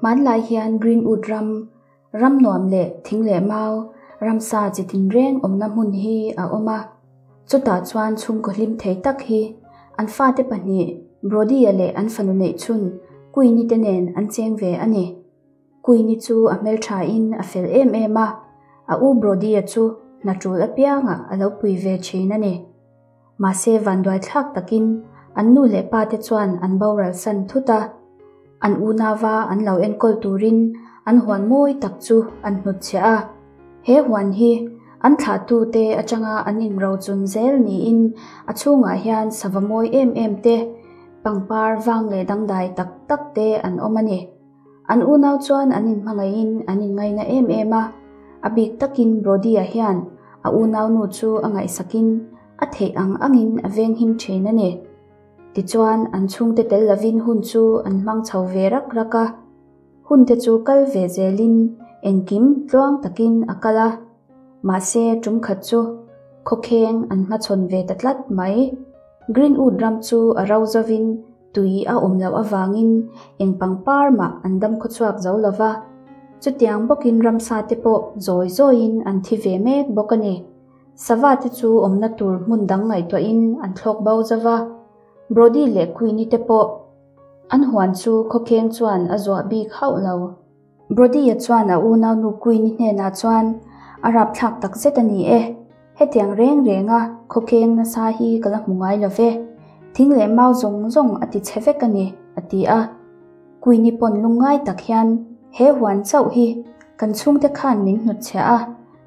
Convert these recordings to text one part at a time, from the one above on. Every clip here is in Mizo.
Hmanlai hian Greenwood ram, ram nuam leh thing leh mau, ramsa chi tinreng awmna hmun hi a awm a. Chutah chuan chhungkaw hlim thei tak hi an fate pahnih Brody-a leh an fanu neihchhun Queen-i te nen an cheng ve a ni. Queen-i chu a hmelthain a fel em em a, a u Brody-a chu hna tul apiangah a lo pui ve thin a ni. Mahse vanduaithlak takin an nu leh pa te chuan an boral san thut a, an unauva an lo enkawl turin an huan mawi tak chu an hnutchhiah a. He huan hi an thlahtu te atanga an inrochun zel niin a chhungah hian sava mawi em em te, pangpar vang leh dangdai tak tak te an awm a ni. An unau chuan an inhmangaihin an inngaina em em a, a bik takin Brody-a hian a unaunu chu a ngaihsakin a theih ang angin a venghim thin a ni. Tichuan an chhungte tel lovin hun chu an hmang chho ve rak rak a. Hun te chu kal ve zelin engkim tluang takin a kal a. Mahse tum khat chu khawkheng an hmachhawn ve ta tlat mai. Greenwood ram chu a ro zovin tui a awm loh avangin eng pangpar mah an dam khawchhuak zo lo va. Chutiang bawkin ramsa te pawh zawi zawiin an thi ve mek bawk a ni. Sava te chu awmna tur hmun dang ngaihtuahin an thlawk bo zo va. Brody leh Queenie te pawh an huan chu khawkheng chuan a zuah bik hauh lo. Brody-a chuan a unaunu Queenie hnenah chuan, A rapthlak takzet a ni e. Hetiang reng renga khawkheng nasa hi ka la hmu ngai lo ve. Thing leh mau zawng zawng a ti chhe vek a ni, a ti a. Queenie pawn lungngai tak hian, He huan chauh hi kan chhungte khan min hnutchhiah a,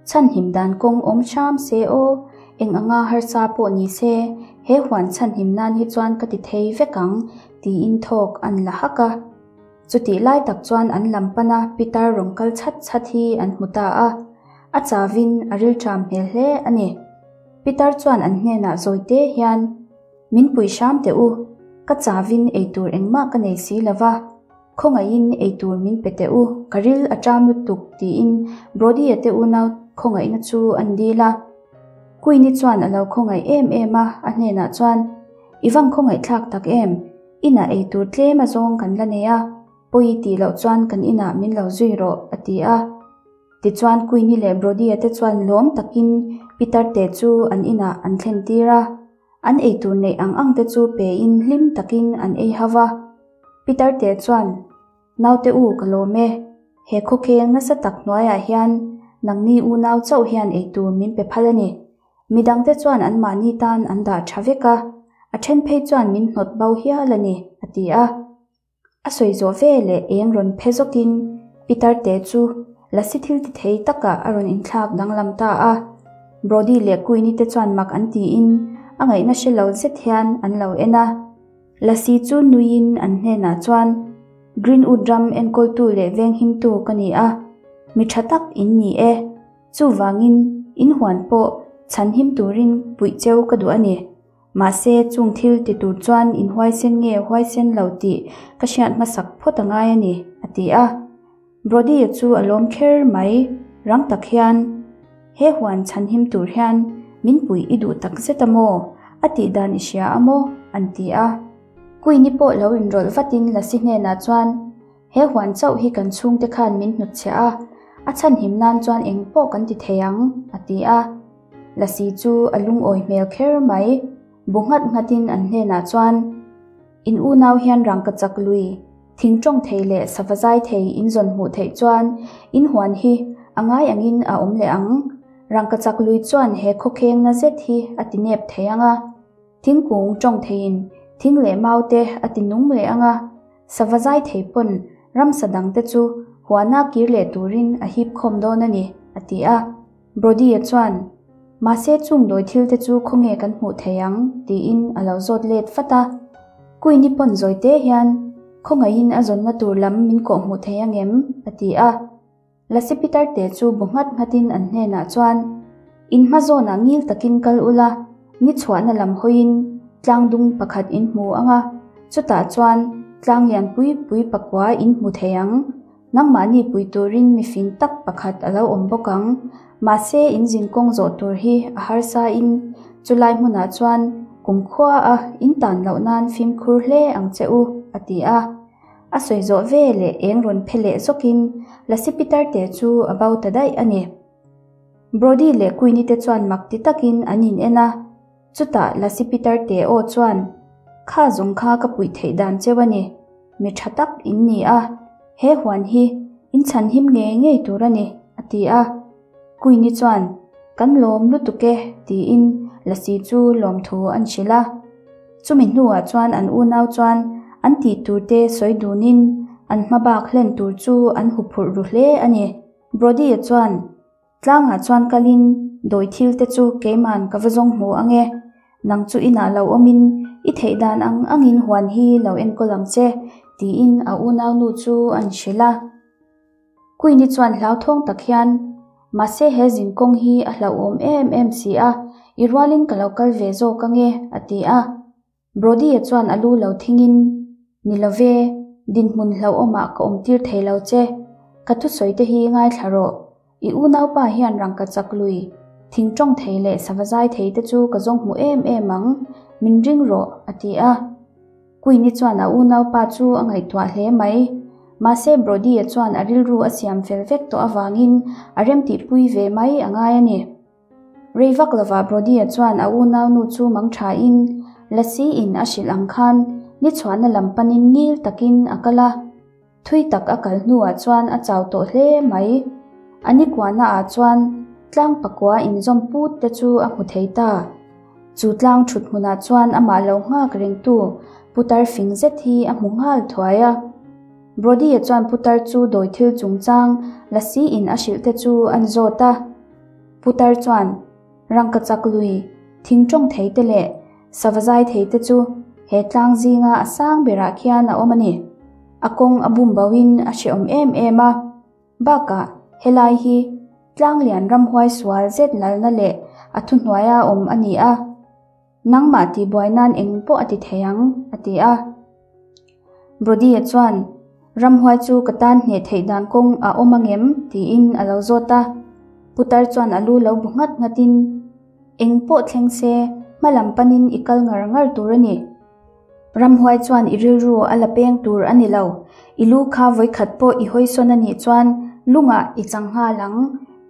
Chhanhim dan kawng awm hram se aw, eng anga harsa pawh ni se, he huan chhanhim nan hi chuan ka ti thei vek ang, tiin thawk an la hak a. Chutih lai tak chuan an lam pana pitar rawn kal chhat chhat hi an hmu ta a, a chavin a rilṭam hmel hle a ni. Pitar chuan an hnenah zawi te hian, Min pui hram teh u, ka chavin eitur engmah ka nei si lo va. Khawngaihin eitur min pe teh u, ka ril a ṭam lutuk tiin Brody-a te unau khawngaihna chu an dil a. Queenie chuan a lo khawngaih em em a, a hnenah chuan, I vang khawngaihthlak tak em? Inah eitur tlem a zawng kan la nei a, pawi tih loh chuan kan inah min lo zui rawh, a ti a. Tichuan Queenie leh Brody-a te chuan lawm takin Peter te chu an inah an thlen tir a. An eitur neih ang ang te chu pein hlim takin an ei hau va. Peter te chuan, Naute u ka lawm e, he khawkheng nasa tak hnuaiah hian nangni unau chauh hian eitur min pe phal a ni. Midangte chuan anmahni tan an dah tha vek a, a then phei chuan min hnawt bo hial a ni, a ti a. A sawi zawh ve leh eng rawn phe zawkin Peter te chu lasi thil ti thei takah a rawn inthlak danglam ta a. Brody leh Queenie te chuan mak an tiin a ngaihna hre lo zet hian an lo en a. Lasi chu nuiin an hnenah chuan, Greenwood ram enkawltu leh venghimtu ka ni a, mi tha tak in ni e. Chuvangin in huan pawh chhanhim turin puih cheu ka duh a ni. Mahse, chung thil ti tur chuan in huaisen nge huaisen lo tih ka hriat hmasak phawt a ngai a ni, a ti a. Brody-a chu a lawm kher mai, rang tak hian, He huan chhanhim tur hian min puih i duh tak zet a maw? A tih dan i hria a maw? an ti a. Queen-i pawh lo inrawlh vatin Lasi hnenah chuan, He huan chauh hi kan chhungte khan min hnutchhiah a, a chhanhim nan chuan eng pawh kan ti thei ang, a ti a. Lasi chu a lungawi hmel kher mai. Bu nghat nghatin an hnenah chuan, In unau hian rangka chak lui, thing tawng thei leh sava zai thei in zawn hmuh theih chuan in huan hi a ngai angin a awm leh ang. Rangka chak lui chuan he khawkheng na zet hi a ti nep thei ang a. Thingkung tawng theiin thing leh mau te a ti nung leh ang a. Sava zai thei pawn ramsa dangte chu huana kir leh turin a hip khawm dawn a ni, a ti a. Brody-a chuan, Mahse chung dawi thil te chu khawnge kan hmuh thei ang? tiin a lo zawt let vat a. Queenie pawn zawi te hian, Khawngaihin a zawnna tur lam min kawh hmuh thei angem? a ti a. Lasi Pitar te chu bu nghat nghatin an hnenah chuan, In hma zawnah ngil takin kal ula, ni chhuahna lam hawiin tlang dung pakhat in hmu ang a, chutah chuan tlang lian pui pui pakua in hmu thei ang. Nangmahni pui turin mi fing tak pakhat a lo awm bawk ang. Mahse in zin kawng zawh tur hi a harsa in chulai hmunah chuan kumkhua a in tan loh nan fimkhur hle ang che u, a ti a. A sawi zawh veleh eng rawn phe leh zawkin Lasi Pitarte chu a bo ta daih a ni. Brody leh Queenie te chuan mak ti takin an in en a, chutah Lasi Pitarte aw chuan, Kha zawng kha ka puih theih dan cheu a ni, mi tha tak in ni a, he huan hi in chhanhim ngei ngei tur a ni, a ti a. Queenie chuan, Kan lawm lutuk e, tiin Lasi chu lawmthu an hrilh a. Chumi hnuah chuan an unau chuan an tih tur te sawi dunin an hma bak hlen tur chu an huphurh ru hle a ni. Brody-a chuan, Tlangah chuan kalin dawi thil te chu keiman ka va zawng hmu ang e. Nang chu inah lo awmin i theih dan ang angin huan hi lo enkawl ang che, tiin a unaunu chu an hrilh a. Queenie chuan hlauthawng tak hian, Mahse he zinkawng hi a hlauhawm em em si a, i rualin ka lo kal ve zawk ang e, a ti a. Brody-a chuan a lu lo thingin, Ni lo ve, dinhmun hlauhawmah ka awmtir thei lo che. Ka thusawi te hi ngaithla rawh. I unaupa hian rangka chak lui, thing tawng thei leh sava zai thei te chu ka zawng hmu em em ang, min ring rawh, a ti a. Queenie chuan a unaupa chu a ngaihtuah hle mai. Mahse Brody-a chuan a rilru a siam fel vek tawh avangin a remtihpui ve mai a ngai a ni. Rei vak lovah Brody-a chuan a unaunu chu mang thain Lasi-in a hrilh ang khan ni chhuahna lam panin ngil takin a kal a. Thui tak a kal hnuah chuan a chau tawh hle mai. A ni kuahnaah chuan tlang pakua inzawm put te chu a hmu thei ta. Chu tlang thut hmunah chuan amah lo nghak rengtu putar fing zet hi a hmu nghal thuai a. Brody-a chuan putar chu dawi thil chungchang Lasi-in a hrilh te chu an zawt a. Putar chuan rangkachak lui, thing tawng thei te leh sava zai thei te chu he tlang zinga a sang berah khian a awm a ni. A kawng a bum boin a hrehawm em em a. Bakah helai hi tlang lian ramhuai sual zet lalna leh a thuhnuaia awm a ni a. Nangmah tihbuai nan eng pawh a ti thei ang, a ti a. Brody-a chuan, Ramhuai chu ka tan hneh theih dan kawng a awm angem? tiin a lo zawt a. Putar chuan a lu lo bu nghat nghatin, Eng pawh thleng se, hma lam panin i kal ngar ngar tur a ni. Ramhuai chuan i rilru a la peng tur a ni lo. I lu kha vawikhat pawh i hawisawn a nih chuan lungah i chang nghal ang,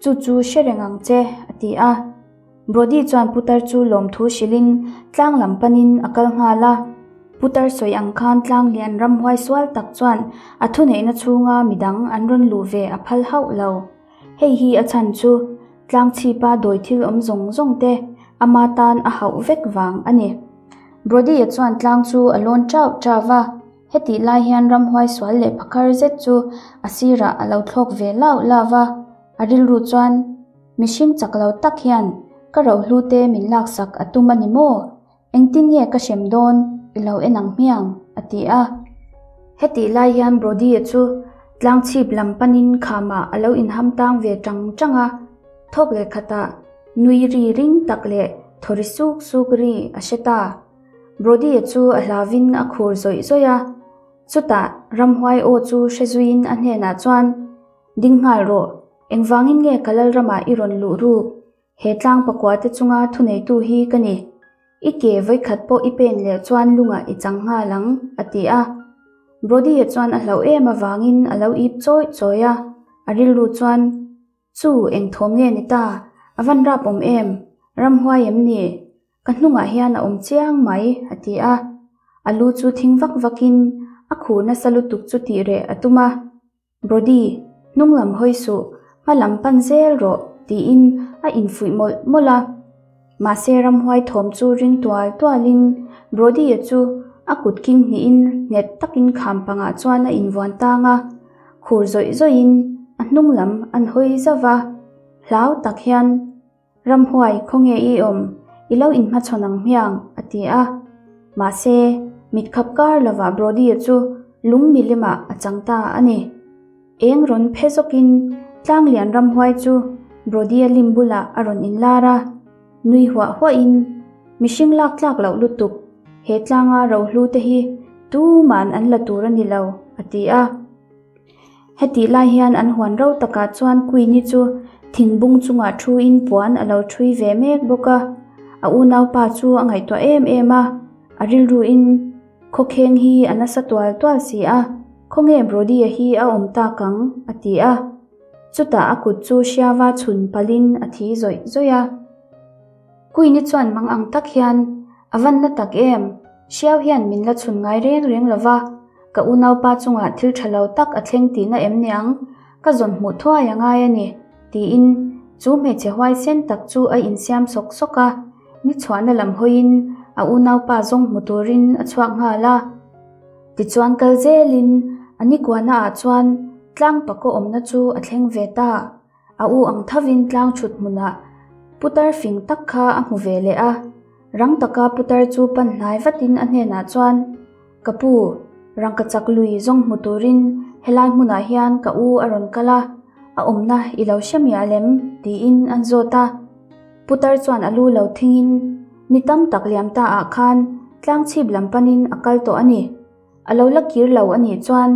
chu chu hre reng ang che, a ti a. Brody chuan putar chu lawmthu hrilhin tlang lam panin a kal nghal a. Putar sawi ang khan tlang lian ramhuai sual tak chuan a thuneihna chhunga midang an rawn luh ve a phal hauh lo. Hei hi a chhan chu tlang chhipa dawi thil awm zawng zawng te ama tan a hauh vek vang a ni. Brody-a chuan tlang chu a lawn chau chau va, hetih lai hian ramhuai sual leh phakar zet chu a sirah a lo thlawk ve lau lau va. A rilru chuan, Mihring chak lo tak hian ka rohlu te min laksak a tum a ni maw? Engtin nge ka hrem dawn i lo en ang hmiang? a ti a. Hetih lai hian Brody-a chu tlang chhip lam panin khamah a lo inham tang ve tang tang a, thawk leh khatah nui ri ring tak leh thaw ri suk suk ri a hre ta. Brody-a chu a hlauvin a khur zawih zawih a, chutah ramhuai aw chu hre zuiin a hnenah chuan, Ding nghal rawh, engvangin nge ka Lalramah i rawn luh ruk? He tlang pakua te chunga thuneitu hi ka ni. I ke vawikhat pawh i pen leh chuan lungah i chang nghal ang, a ti a. Brody-a chuan a hlauh em avangin a lo ip chawih chawih a, a rilru chuan, Chu, eng thawm nge ni ta? A van rap awm em? Ramhuai em ni? Ka hnungah hian a awm chiang mai, a ti a. A lu chu thing vak vakin a khur nasa lutuk chu tih reh a tum a. Brody, hnung lam hawi suh, hma lam pan zel rawh, tiin a infuih mawlh mawlh a. Mahse ramhuai thawm chu ring tual tualin Brody-a chu a kut king hnihin nghet takin kham pangah chuan a invuan tang a, khur zawih zawihin a hnung lam an hawi zauh va. Hlau tak hian, Ramhuai, khawnge i awm? I lo inhmachhawn ang hmiang, a ti a. Mahse, mit khap kar lovah Brody-a chu lung milimah a chang ta a ni. Eng rawn phe zawkin Tlanglian ramhuai chu Brody-a lim bulah a rawn inlar a, nui huah huahin, Mihring lak tlak loh lutuk, he tlanga rohlu te hi tuman an la tur a ni lo, a ti a. Hetih lai hian an huan ro takah chuan Queenie chu thingbung chungah thuin puan a lo thui ve mek bawk a. A unaupa chu a ngaihtuah em em a, a rilruin khawkheng hi a nasa tual tual si a, Khawnge Brody-a hi a awm tak ang? a ti a. Chutah a kut chu hriava chhun palhin a thi zawih zawih a. Queen-i chuan mang ang tak hian, A van na tak em? Hriau hian min la chhun ngai reng reng lo va, ka unaupa chungah thil tha lo tak a thleng tihna em niang? Ka zawn hmuh thuai a ngai a ni, tiin chu hmeichhe huaisen tak chu a insiam sawk sawk a, ni chhuahna lam hawiin a unaupa zawng hmu turin a chhuak nghal a. Tichuan kal zelin a nikuana ah chuan tlang pakaw awmna chu a thleng ve ta. A u ang thovin tlang thut hmunah putar fing tak kha a hmu ve leh a. Rang taka putar chu pan hnai vatin a hnenah chuan, Ka pu, rangkachak lui zawng hmu turin helai hmunah hian ka u a rawn kal a, a awmna i lo hre miah lem? tiin an zawt a. Putar chuan a lu lo thingin, Ni tam tak liam ta ah khan tlang chhip lam panin a kal tawh a ni. A lo la kir lo a nih chuan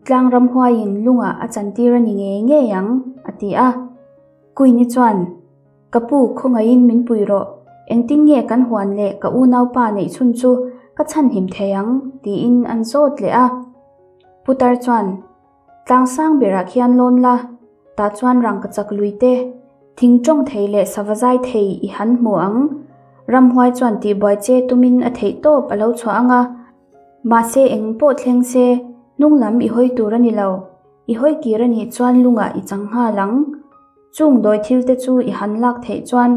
tlang ramhuaiin lungah a chantir a ni ngei ngei ang, a ti a. Queen-i chuan, Ka pu, khawngaihin min pui rawh. Engtin nge kan huan leh ka unaupa neih chhun chu ka chhanhim thei ang? tiin an zawt leh a. Putar chuan, Tlang sang berah khian lawn la, tah chuan rangkachak lui te, thing tawng thei leh sava zai thei i han hmu ang. Ramhuai chuan tihbuai che tumin a theih tawp a lo chhuah ang a, mahse eng pawh thleng se hnung lam i hawi tur a ni lo, i hawi kir a nih chuan lungah i chang nghal ang. Chung dawi thil te chu i han lak theih chuan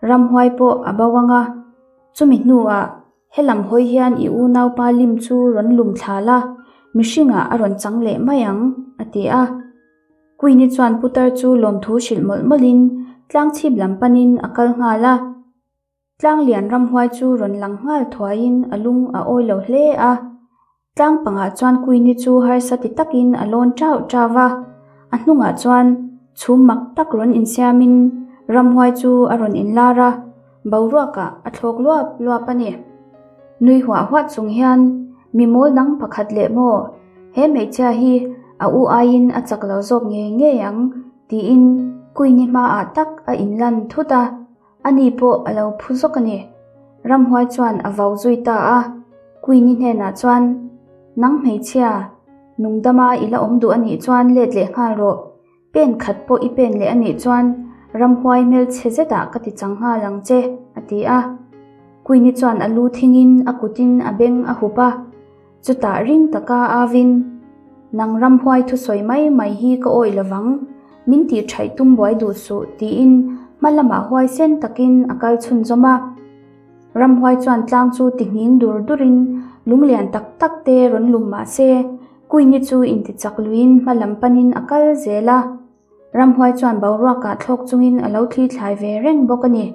ramhuai pawh a bo ang a, chumi hnuah Helam hawi hian i unaupa lim chu rawn lum thla la, mihringah a rawn chang leh mai ang, a ti a. Queen-i chuan putar chu lawmthu hrilh mawlh mawlhin tlang chhip lam panin a kal nghal a. Tlang lian ramhuai chu rawn lang nghal thuaiin a lung a awi lo hle a. Tlang pangah chuan Queen-i chu harsa ti takin a lawn chau chau va, a hnungah chuan chhum mak tak rawn insiamin ramhuai chu a rawn inlar a, boruakah a thlawk luap luap a ni. Nui huah huah chung hian mi mawl dang pakhat leh maw, he hmeichhia hi a u aiin a chak lo zawk ngei ngei ang tiin Queen-i hmaah tak a inlan thut a. Ani pawh a lo phu zawk a ni. Ramhuai chuan a vau zui ta a. Queen-i hnenah chuan, Nang hmeichhia, nungdama i la awm duh a nih chuan let leh nghal rawh. Pen khat pawh i pen leh a nih chuan ramhuai hmelchhe zetah ka ti chang nghal ang che, a ti a. Queen-i chuan a lu thingin a kutin a beng a hup a. Chutah ring taka avin, Nang ramhuai thusawi mai mai hi ka awih lovang, min tih thaih tum buai duh suh, tiin hma lamah huaisen takin a kal chhunzawm a. Ramhuai chuan tlang chu ti nghing dur durin lunglian tak tak te rawn lum mah se, Queen-i chu intichak luiin hma lam panin a kal zel a. Ramhuai chuan boruakah thlawk chungin a lo thli thlai ve reng bawk a ni.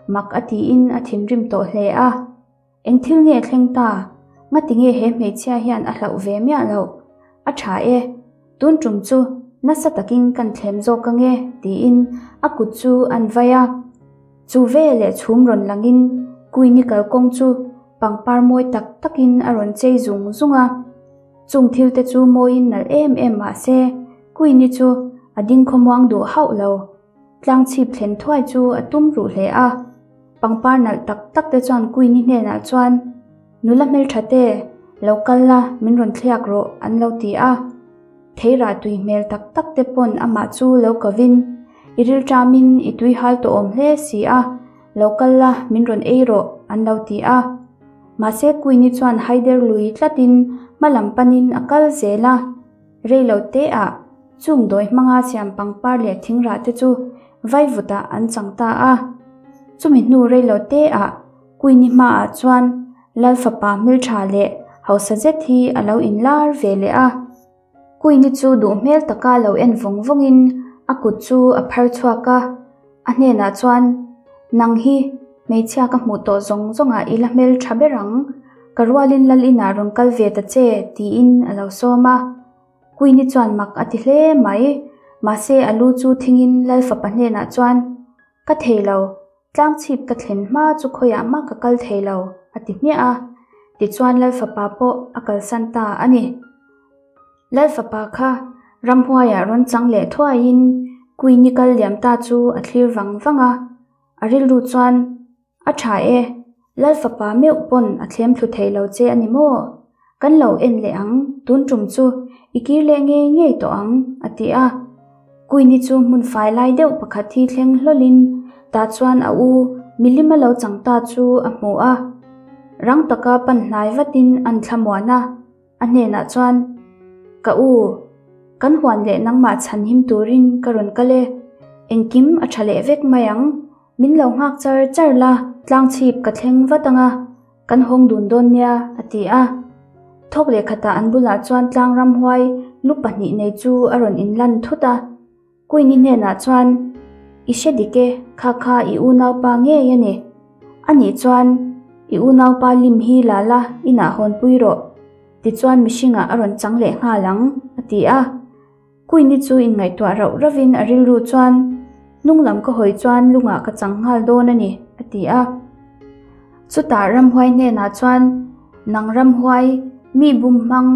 Mak a tiin a thinrim tawh hle a. Eng thil nge thleng ta? Ngati nge he hmeichhia hian a hlauh ve miah loh? A tha e, tun tum chu nasa takin kan thlem zawk ange tiin a kut chu an vai a. Chu veleh chhum rawn langin Queen-i kalkawng chu pangpar mawi tak takin a rawn chei zung zung a. Chung thil te chu mawiin nalh em em mah se Queen-i chu a ding khawmuang duh hauh lo. Tlang chhip thlen thuai chu a tum ruh hle a. Pangpar nalh tak tak te chuan Queen-i hnenah chuan, Nula hmeltha te, lo kal la, min rawn thliak rawh, an lo ti a. Theirah tui hmel tak tak te pawn amah chu lo kovin, I rilṭamin i tui hal tawh awm hle si a, lo kal la, min rawn ei rawh, an lo ti a. Mahse Queen-i chuan haider lui tlatin hma lam panin a kal zel a. Reilo teah chung dawi hmanga siam pangpar leh thingrah te chu vaivutah an chang ta a. Chumi hnu reilo teah Queen-i hmaah chuan Lal fapa hmeltha leh hausa zet hi a lo inlar ve leh a. Queen-i chu duh hmel taka lo en vawng vawngin a kut chu a phar chhuak a, a hnenah chuan, Nang hi hmeichhia ka hmuh tawh zawng zawngah i la hmel tha ber ang, ka rualin lal inah rawn kal ve ta che, tiin a lo sawm a. Queen-i chuan mak a ti hle mai, mahse a lu chu thingin lal fapa hnenah chuan, Ka thei lo, tlang chhip ka thlen hma chu khawiah mah ka kal thei lo, a ti hmiah a. Tichuan lal fapa pawh a kalsan ta a ni. Lal fapa kha ramhuaiah rawn chang leh thuaiin Queen-i kal liam ta chu a thlir vang vang a, a rilru chuan, A tha e, Lal fapa meuh pawn a thlem thlu thei lo che a ni maw? Kan lo en leh ang, tun tum chu i kir leh ngei ngei tawh ang, a ti a. Queenie chu hmun fai lai deuh pakhat hi thleng hlawlin tah chuan a u milim a lo chang ta chu a hmu a. Rang taka pan hnai vatin an thlamuan a, a hnenah chuan, Ka u, kan huan leh nangmah chhan him turin ka rawn kal e, engkim a tha leh vek mai ang, min lo nghak char char la, tlangchhip ka thleng vat ang a, Kan hawng dun dawn nia, a ti a. Thawk leh khatah an bulah chuan tlang ramhuai lu pahnih nei chu a rawn inlan thut a. Queenie hnenah chuan, I hre dik e, kha kha i unaupa ngei a ni. Anih chuan, i unaupa lim hi la la, inah hawnpui rawh. Tichuan mihringah a rawn chang leh nghal ang, a ti a. Queenie chu inngaihtuah rauh rauhin a rilru chuan, Hnung lam ka hawi chuan lungah ka chang nghal dawn a ni, a ti a. Chutah ramhuai hnenah chuan, Nang ramhuai, mi bum hmang,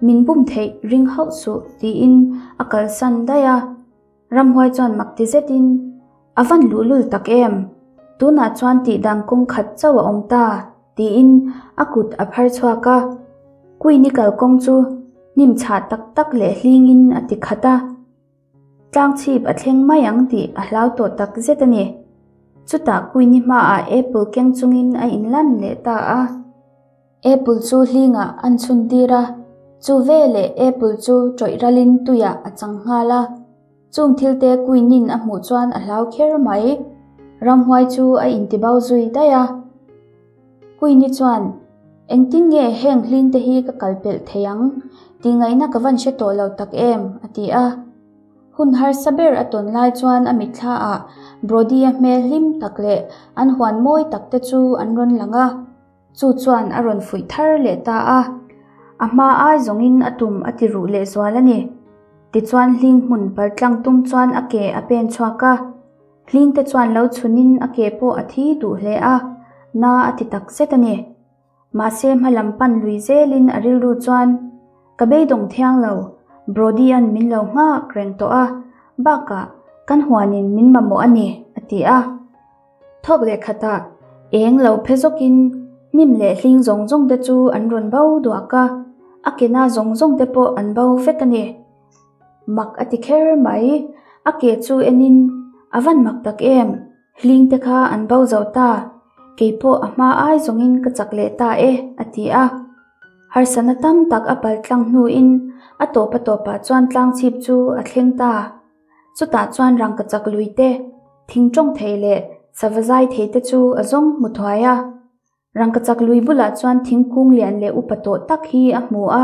min bum theih ring hauh suh, tiin a kalsan daih a. Ramhuai chuan mak ti zetin, A van luhlul tak em? Tunah chuan tihdan kawng khat chauh a awm ta, tiin a kut a phar chhuak a. Queen-i kalkawng chu hnim chhah tak tak leh hlingin a ti khat a. Tlangchhip a thleng mai ang tih a hlau tawh tak zet a ni. Chutah Queen-i hmaah apple keng chungin a inlan leh ta a. Apple chu hlingah an chhun tir a, chu veleh apple chu tawih ralin tuiah a chang nghal a. Chung thilte Queen-in a hmuh chuan a hlau kher mai. Ramhuai chu a intibau zui daih a. Queen-i chuan, Engtin nge heng hlingte hi ka kal pelh thei ang? Tih ngaihna ka van hre tawh lo tak em? a ti a. Hun harsa ber a tawn lai chuan a mitthla ah Brody-a hmel hlim tak leh an huan mawi tak te chu an rawn lang a. Chu chuan a rawn fuih thar leh ta a, a hma ai zawngin a tum a ti ruh leh zual a ni. Tichuan hling hmun paltlang tum chuan a ke a pen chhuak a, hling te chuan lo chhunin a ke pawh a thi duh hle a, na a ti tak zet a ni. Mahse hma lam pan lui zelin a rilru chuan, Ka beidawng thiang lo, Brody-a'n min lo nghak reng tawh a, bakah kan huanin min mamawh a ni, a ti a. Thawk leh khatah eng lo phe zawkin hnim leh hling zawng zawng te chu an rawn bo duak a, a ke na zawng zawng te pawh an bo vek a ni. Mak a ti kher mai, a ke chu enin a van mak tak em, hling te kha an bo zo ta, kei pawh a hma ai zawngin ka chak leh ta e, a ti a. Harsana tam tak a pal tlang hnuin a tawp a tawpah chuan tlangchhip chu a thleng ta. Chutah chuan rangkachak lui te, thing tawng thei leh sava zai thei te chu a zawng hmu thuai a. Rangkachak lui bulah chuan thingkung lian leh upa tawh tak hi a hmu a,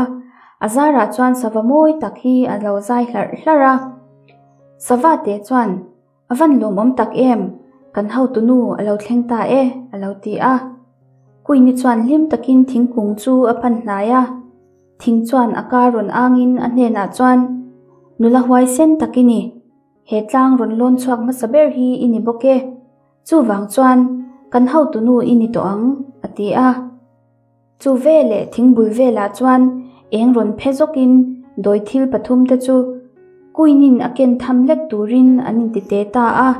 a zarah chuan sava mawi tak hi a lo zai hlarh hlarh a. Sava te chuan, A van lawmawm tak em, kan hotunu a lo thleng ta e, a lo ti a. Queenie chuan hlim takin thingkung chu a pan hnai a. Thing chuan a kar rawn angin a hnenah chuan, Nula huaisen tak i ni. He tlang rawn lawn chhuak hmasa ber hi i ni bawk e. Chuvang chuan kan hotunu i ni tawh ang, a ti a. Chu veleh thing bul velah chuan eng rawn phe zawkin dawi thil pathumte chu Queen-in a ken tham lek turin an inti te ta a,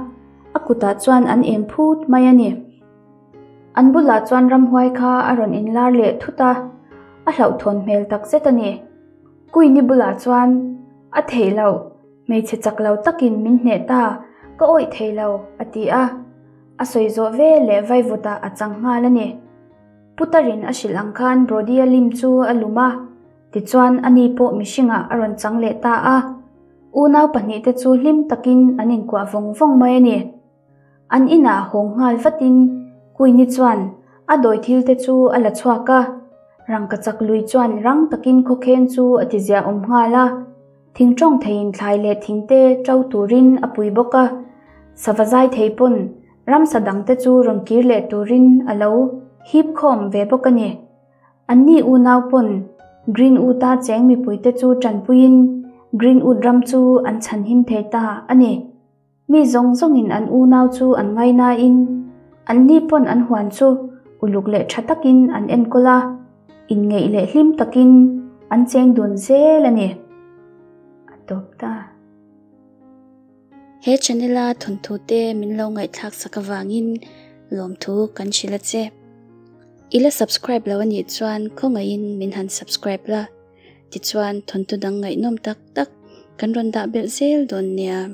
a kutah chuan an eng phut mai a ni. An bulah chuan ramhuai kha a rawn inlar leh thut a, a hlauhthawn hmel tak zet a ni. Queen-i bulah chuan, A theih loh, hmeichhe chak lo takin min hneh ta, ka awih thei lo, a ti a. A sawi zawh ve leh vaivutah a chang nghal a ni. Putarin a hrilh ang khan Brody-a lim chu a lum a, tichuan ani pawh mihringah a rawn chang leh ta a. Unau pahnihte chu hlim takin an inkuah vawng vawng mai a ni. An inah hawng nghal vatin Queenie chuan a dawi thil te chu a la chhuak a, rangkachak lui chuan rang takin khawkheng chu a ti ziahawm nghal a, thing tawng theiin thlai leh thing te to turin a pui bawk a, sava zai thei pawn ramsa dang te chu rawn kir leh turin a lo hip khawm ve bawk a ni. Anni unau pawn Greenwood-a cheng mipuite chu tanpuiin Greenwood ram chu an chhanhim thei ta a ni. Mi zawng zawngin an unau chu an ngainain anni pawn an huan chu uluk leh tha takin an enkawl a, inngeih leh hlim takin an cheng dun zel a ni. A tawp ta. He channel a thawnthu te min lo ngaihthlak sak avangin lawmthu kan hrilh a che. I la subscribe lo anih chuan khawngaihin min han subscribe la, tichuan thawnthu dang ngaihnawm tak tak kan rawn dah belh zel dawn nia.